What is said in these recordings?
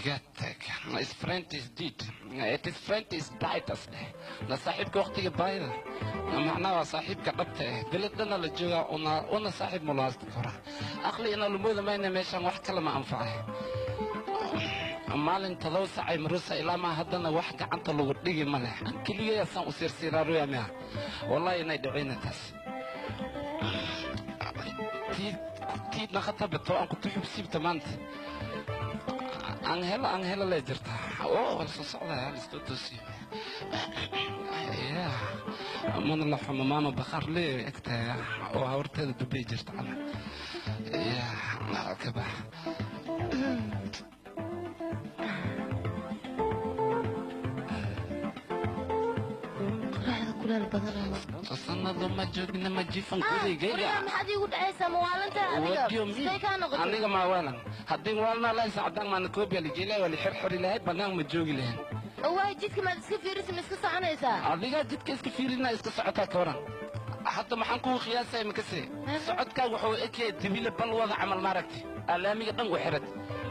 Iga tag. His friend is dead. It is friend is died asle. Na saaxiibka waqtiga baahida. Macnaha waa saaxiibka dhabta ah. Beledana la joogaa una saaxiib mulaasta kora. Aqli ina lumooda mayna meeshan wax kale ma anfacay. Maalin 7 saac ay marusa ilaa ma haddana wax gacanta lagu dhigi ma leh. Keligay saan u siirsiiraa ruya miya. Wallahi inay dhicina taas. Tiid naqata beto aan ku tuxub siibta maanta. Angela lay jirtaa. Oo wala soo socdaa la soo toosiyo. Ya mana la xumo maama bakhaar lee egtahay oo hawarteeda dubay jirta camal. Ya ka bax. Qoraxda kuleel badanaa. Sanado ma joogna ma jifan gurigayga. Guriga maxaad iigu dhacaysaa mawaalantaa adiga? What do you mean? Sidee kaa noqotay? Aniga ma waalan. Haddii waalna lahayn sacdaan maana koobiya la geelay waa la xirxiri lahayd bannaan ma joogi lahayn. Oo waay jidka maad iska fiirisa ma iska soconaysaa? Adiga jidka iska fiirina iska socotaa ka waran. Hadda maxaan kugu qiyaasaya makase? Socodkaaga wuxuu ekyahay dibile bal wada camal maaragtay. Alaamiga dhan u xirad.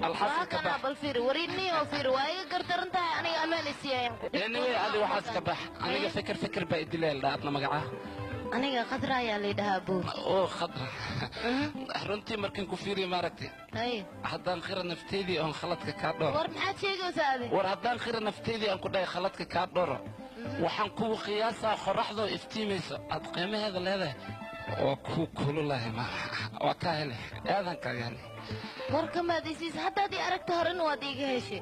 Alxasil Waa ka kana bax. bal fiiri warinii oo fiiri waa iga gardaran tahay aniga ammaan isiiyay. Anyway, adi waxaas ka bax. Aniga fikir fikir baa idilay la adna magacaa. Aniga Khadra ayaa la yidhahaa buur. Oo Khadra. Runtii markaan ku fiiriyo maaragtay. Hay. Haddaan khira nafteedii oon khaladka kaa dhowro. War maxaad sheegaysaa adi? War haddaan khira nafteedii aan ku dhahay khaladka kaa dhowro. Waxaan kugu qiyaasaa qoraxdoo iftiimayso aad qiimaheeda leedahay. Waa ku kululahay ma. Waa kaa helay. Aadan kaaga helay. Warka maad isiis haddaad ii aragta horena waad iiga heshay.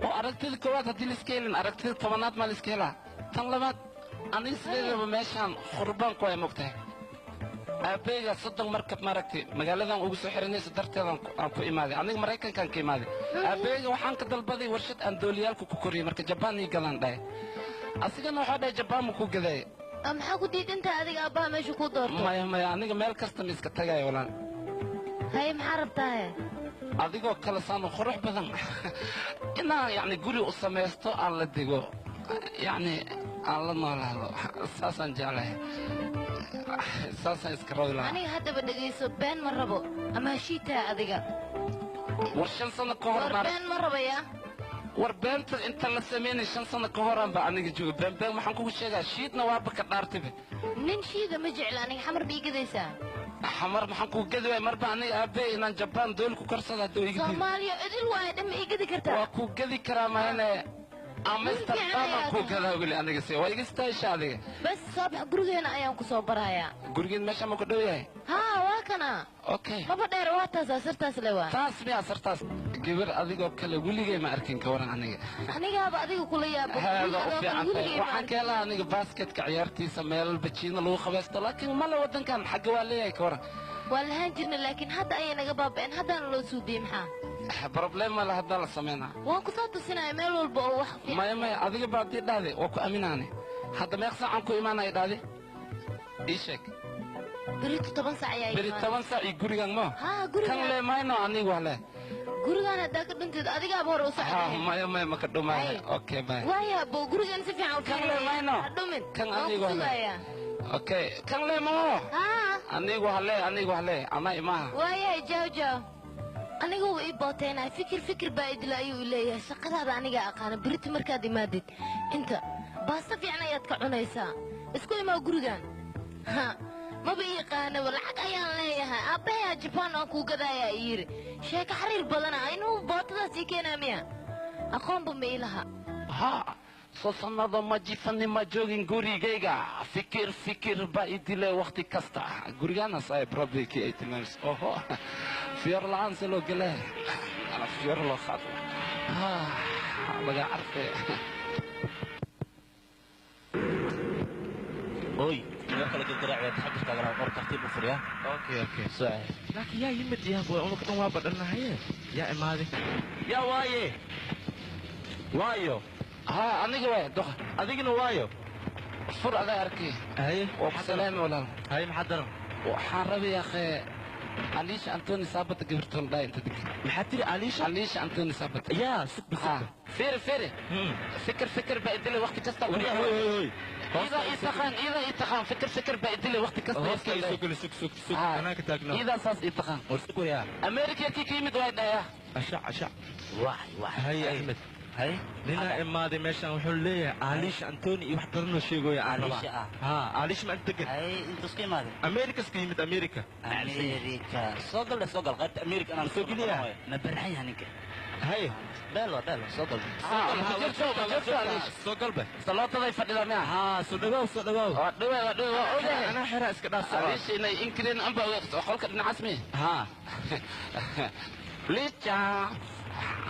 Oo aragtida koowaad haddii la iska helin aragtida tobanaad maa la iska helaa. Tan labaad aniga sideedaba meeshaan qurbaan ku ay mogtahay. Aabbeyga 30 markab maaragtay magaaladan ugu soo xiranaysa darteedaan aan ku imaaday. Aniga Maraykankaan ka imaaday. Aabbeyga waxaan ka dalbaday warshad aan dooliyaalku ku koriyey marka Jabaan ii gadaan dhahay. Asigana waxaa dhahay Jabaan ma ku gaday. Maxaa ku diidantahay adiga aabbaha meesha kuu doorto? Maya maya aniga meel kasta ma iska tagayo walaal. Haye maxaa rabtaa? Adigoo kale saan u qurux badan inaan yacni guri u samaysto aan la dego yacni aan la noolaado saasaan jeclahay saasaan iska rabi lahaa. Aniga haddaba dhegayso been ma rabo ama heshiitaa adiga. War 5 sano ka hor War been ma rabaya? War beenta inta la sameynay 5 sano ka horaan baa aniga jooga been been waxaan kugu sheegaa shiidna waaba ka dhaartibe. Nin shiida ma jecla aniga xamar ma ii gadaysaa? Xamar maxaan kugu gadi waay marba aniga aabbey inaan Jabaan dooli ku korsada hadduu iga diido. Soomaaliya idil waaye dhan ma ii gadi kartaa? Waa ku gadi karaa mahane Amsterdam aan ku gadaa weli aniga se waa iga istaayisha adiga. Bas soo bax gurigeena ayaan ku soo barayaa. Gurigeed meesha ma ku dhow yahay? Haa waa kana. Okay. Maba dheer waa taas asartaas le waa. Taas miya asartaas? Gabar adigoo kale weligay ma arkin ka waran aniga. Anigaaba adiga kula yaabo. Hada u fiican tahay. Waxaan ka helaa aniga basketka ciyaartiisa meel bajiina lagu qabaysto laakiin male wadankan xagga waa leeyahay ka waran. Waa lahaan jirnay laakiin hadda ayay naga baaba'een haddana loo suubiyey maxaa? Problem ma la hadda la sameynaa. Waan ku soo tusinaya meel walba oo wax fiican. Maya maya adiga baa haddii dhahday waa ku aaminaane. Hadda meeq saacaan ku imaanaya dhahday? Ii sheeg. Berito 10 saac ayaa Beri 10 saac iyo gurigan ma? Haa gurigan. Kan le mayno anigu waa le. Gurigan haddaa ka dhuntid adigaaba hore u socday. Haa maya maya ma ka dhumaayo. Okay bye. Waaya bo gurigan si fiican u Kan le mayno. Ha dhumin. Kan anigu waa waa le. sugayaa. Okay kan le mo. Haa. Anigu waa le anigu waa le ama imaha. Waayahay jaaw jaaw. Aniga wuu ii booteynaya fikir fikir baa idila ayuu leeyahay shaqadaada aniga aqaana berito markaad imaadid inta baasta fiican ayaad ka cunaysaa isku imaa gurigan. Ha maba ii yaqaanaba lacag ayaan leeyahay aabbahay Jabaan aan kuu gadaaya ii yiri sheeko xariir badana inuu bootadaas ii keenaa miya aqoonba ma ii laha. Ha soo sanado ma jifani ma joogin gurigayga fikir fikir baa i dilay waqti kasta gurigaanaas ay probably kii ay tilmaamayso oho fiyoor la'aan se loo gelay ala fiyoor loo qaado laga carfe. Oy meel kale gargaraac waa taxadirkaaga lahaa qor tartiib u furiyaa. Okay okay. Soo laakiin yaa yimid yaa boy unka dhan waa badhanahaye yaa imaaday yaa waaye waayo. Haa aniga waay doqa adigina waayo fur adaa arkay. Haye waa ku salaami walaal. Haye maxaa daran? Waxaan rabay akhe Aliisha Antoni Sabata gabartoon dhaa inta degan. Maxaa tiri Aliisha? Aliisha Antoni Sabata. Yaa sug Haa fiiri fiiri. Fikir fikir baa idilay waqti kasta. Wariyaa hoy hoy hoy. Idaa ii taqaan idaa ii taqaan fikir fikir baa idilay waqti kasta. Hoosta ii soo geli sug sug sug anaa ka taagnaa. Idaa saas ii taqaan. War sug wariyaa. Ameerika kii ka yimid waay dhayaa. Ashac ashac. Waay waay. Hay Axmed. Hay. Ninaa imaaday meeshaan wuxuu leeyahay Aaliisha Antoni iyo wax daranoo sheegooya aan rabaa. Aaliisha ah. Haa, Aaliisha ma degan. Hay inta isku imaaday. Amerika iska yimid Amerika. Amerika. Soo gal soo gal qaybta Amerika anaan Soo geliyaa. Ma barxan yahay ninka. Hay. Beelo beelo soo gal. Soo galba. Salootaday fadhida miya? Haa, soo dhawaaw soo dhawaaw. Waa dhawaa waa dhawaa waa ogahay. Anaa xiraa iska dhaaf socdaa. Aliisha inay inkireen anba qolka dhinacaas miya? Haa. Licha.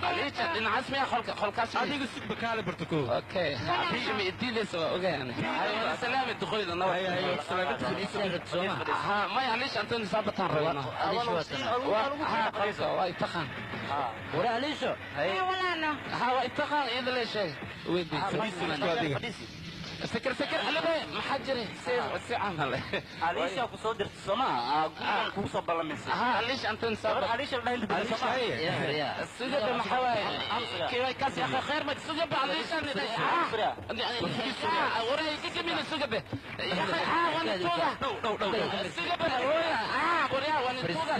Aliisha dhinacaas miya qolka qolkaas miya? Adiga sugba kaale barto koo. Okay. Aliisha ma idiidaysa waa ogahay ani. Hay salaami duqoyda nabad. Hay hay salaamada fadhiisa. Haa, maya Aliisha Antoni saabataan rabana. Aliisha waa tan. Haa, qolka waa itaqaan. Wara Aliisha. Hay. Haa, waa itaqaan iyada lee sheeg. Weydii. Fadhiisa isku adiga. Fikir fikir alabe maxaa jiray si si camal. Aliisha ku soo dirtay Soomaa. Gurigan kugu soo ballamisay. Haa, Aliisha Antoni Gabar saabat. Aliisha la dhahay inta degan Soomaa. Aliisha, Ya. Sugaba maxaa waaye? Kiway kaas ya khayr ma sugaba Aliisha waray ka kamina sugaba. Ya haa wana tuuga. Dhow dhow dhow. Sugaba haa waray wana tuuga.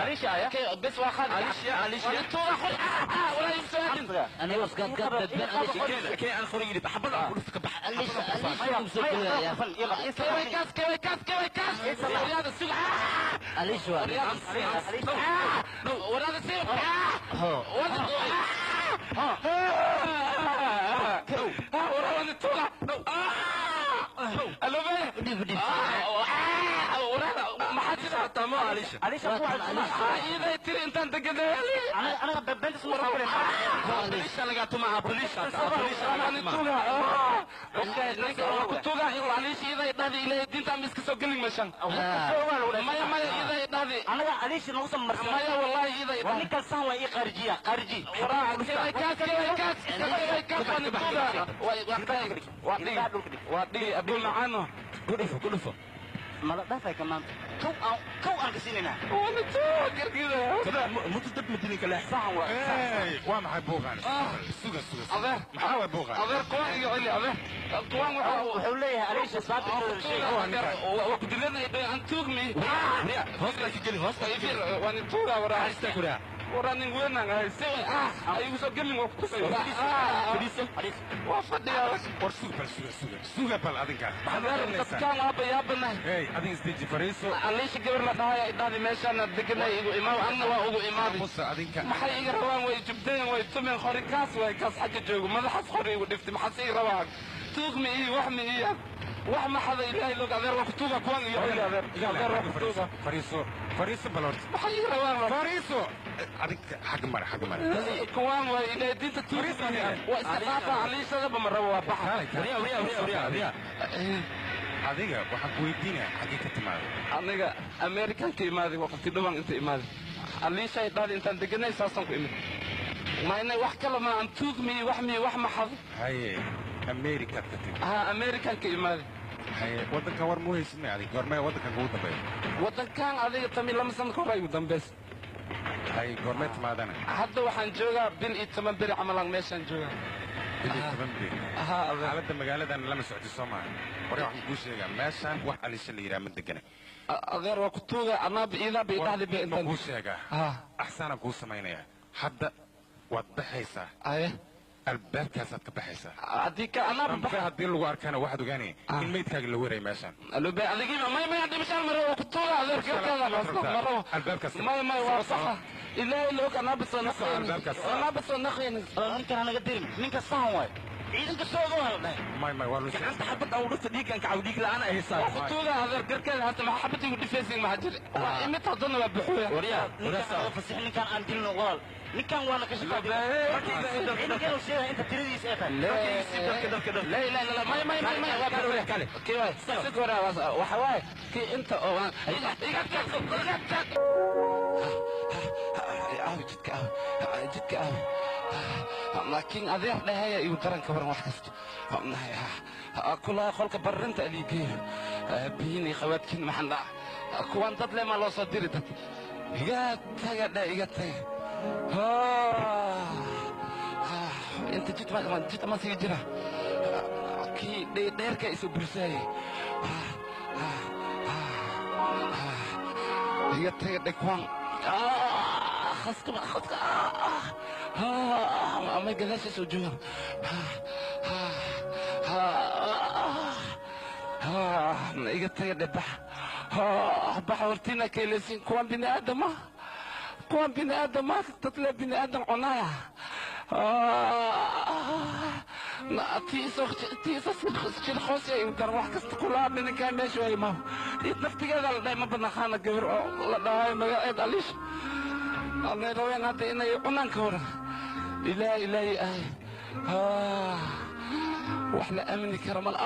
Aliisha aya. Kay bas waa khad. Aliisha Aliisha. Wana tuuga khul waray soo. Aniga wasgaad gaad badban Aliisha. Kee aan qoriga dhib xabad aan ku dhufto ka bax. Aliisha Aliisha kugu soo gelaya. Kiway kaas kiway kaas kiway kaas. Waryaada suga. Aliisha waa. Waryaada suga. Ho. Dhib dhib. Tamo Aliisha. Aliisha ku Anaga beenta soo soo Aliisha laga tumaa Aliisha. Anaga Aliisha nagu soo marsan. Waa ninkan saan waa ii qaarjiya qaarji. Ku dhufo ku dhufo. Mala dhaafay ka maanta. Kow aan kow aan ka siinaynaa. Mutu dad madinin kale. Saxan waa. Hey, waa maxay buuqaan? Suga suga. Adeer. Maxaa waa buuqaan? Adeer kuwaan iga celi adeer. Kuwaan Wuxuu leeyahay Aliisha saabitooda sheeg. waa ku dilanay aan tuugmi. Hoos la geli hoos la geli. Waan tuuga waraa. Aliisha ku raa. Waraa nin weyn aan ahay. Si ayuu soo gelin waa ku tusay. Fadhiiso. Waa fadhiyaa. War suga bal suga suga. Suga bal adinka. Maxaad Adeer oranaysaa? dadkaan waaba yaabanahay. Hey, adiga isdeji fariiso. Aliisha gabar la dhahay ay dhahday meeshaan deganay igu imaaw anna waa ugu imaaday. Musa adinka. Maxay iga rabaan way jubteen way tumeen qori kaas way kaas xagga joogo madaxaas qori igu dhiftay maxaas iga rabaan tuugmi iyo wax mi iyo wax maxada ilaahay log adeer waa ku tuuga kuwan iyo celi adeer adeer waa ku tuuga Fariiso. Fariiso bal horta. maxay iga rabaan Fariiso. Adinka xag mara xag mara. kuwan waa ilaahay diinta tuuga waa iska dhaafa aliishadaba ma rabo waa baxa Kaalay, kaalay. Wariya wariya wariya wariya. Adiga waxaan ku weydiinayaa xaggee ka timaaday. aniga amerikanka imaaday waqti dhuban inta imaaday aliishay dhahday intaan deganay saasaan ku imid mayna wax kale ma aan tuugmi wax mi wax maxado Haye, Amerikaad ka timid. haa amerikanka imaaday Haye, waddankan war ma haysid may adiga. Goormee waddankan kugu dambeeya? waddankan adiga tami 2 sano ka hor ay ugu dambaysa Haye, goormee timaadana? hadda waxaan joogaa bil iyo 10 beri camal aan meeshaan joogaa Bil iyo 10 beri. haa adeer Xaaladda magaaladan lama socdo soo maaha. Waryaa waxaan kuu sheegaa meeshaan wax Aliisha la yidhaha ma degana. Adeer waa ku tuuga anaaba iidaaba idhahday be Ma intaan kuu sheegaa. haa Axsaanaan kuu samaynayaa. Hadda waad baxaysaa. aye Albaabkaasaad ka baxaysaa. haddii ka anaaba Dambe baxa haddii lagu arkana waxaad ogaanaya in meydkaaga la weeraya meeshaan. alube adigiiba may may dhimashaan maro waa ku tuuga adeer garkaada maro Albaabkaas ka may may waa saxa ilaahay loog anaaba soo naqayni Albaabkaas. anaaba soo naqayni Ninkan anaga dirin. Ninka saxan waay. Ciidanka soo ogow la dhahay. May may waa lu Gacanta xabad aan u dhufto dhiiggan ka caw dhiig la'aan ay haysaa. waa ku tuuga adeer garkaada hata maxaa xabad igu dhifaysin maxaa jira waa imid haddana waa buxuya Wariya Ninkan anaga fasix ninkan aan dilno walaal. Ninkan waana ka shaqaa. Ciidankan uu sheegay inta tiradiisa ay tahay. لا لا لا ما ما ما ما كي واي سكورا وحواي كي انت او jidka aaw jidka aaw laakiin adeer dhahaya igu daran ka waran wax kasta kulaa qolka barrinta aliigeeyo biyin iyo khawaadkiin maxaan dhaca kuwan dad le maa loo soo diri dad iga taga dhe iga taga inta jid ma jid ma sii jira kii dheerka isu bursaayay iga taga dhe kuwan Khaska khaska ama gadaashiisa u joogaan. Iga taga dhe, bax bax, hortiina ka helaysiin. Kuwan bini aadama, kuwan bini aadama, dad le bini aadam cunaya. Tiisa jirqoos ay dar wax kasta kula ninkaa meesha waa imaam. Naftigeeda la dhahay ma banaqaana gabar oo la dhahayo magaceed Aliish anay rabeen hadda inay cunaan ka waran. Ilaahi, ilaahi, ay wax la aamini kara mal.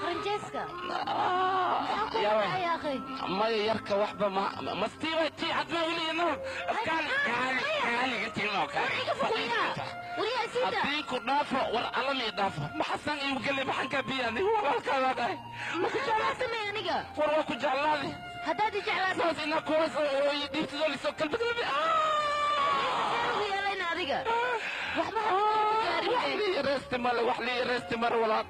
Faranjeeska, maxaa ku dhacay, akhi? Maya, yarka waxba ma mastiiba tii cadma weli inuu kaali kaali kaali intii moo kaali. War iga foqoyaa, wariyaa isiida. Haddii ku dhaafo, war alami dhaafo, maxasan iigu gelay? Maxaan kaa biyani? Walaalkaadaa dhahay ma ku maxaa jeclaa? Sameey aniga. War waa ku jeclaadi. Haddaad i jeclaato, saas inaa kuwaas oo dhiibtidoo lisoo kalbi kalbi. Saan ugu yeelayna adiga waxba wax ha gaarin. Lii yareesti male, wax lii yareesti male, walaal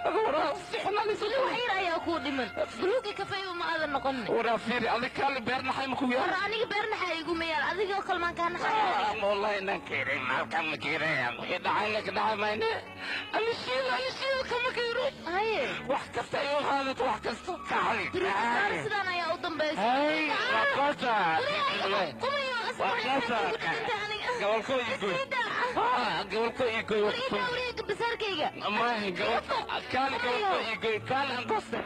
waraa si xunaa lisoo. Weli wax yar ayaa kuu dhiman, buluugi kafayba ma aadan noqonin. Waraa fiiri, adig kaali beernaxay ma kugu war yaal? Aniga beernaxa iguma yaal, adigoo kalmaan kaa naxaya. Wallahi inaan keeray maalkan ma keeraya, wixii dhacay laka dhacay mayne. Alishiil, alishiil kama keero. Haye. Wax kasta ay u qaadato, wax kasta kaali. Duruusta sidaan ayaa u dambaysa. Hey, waa koota. Kumayo. Waa koota. Gobolko ii goy. Gobolko ii goy. Wariga basaarkayga. Maahin gobol kaali, gobolko ii goy, kaali aan gooste.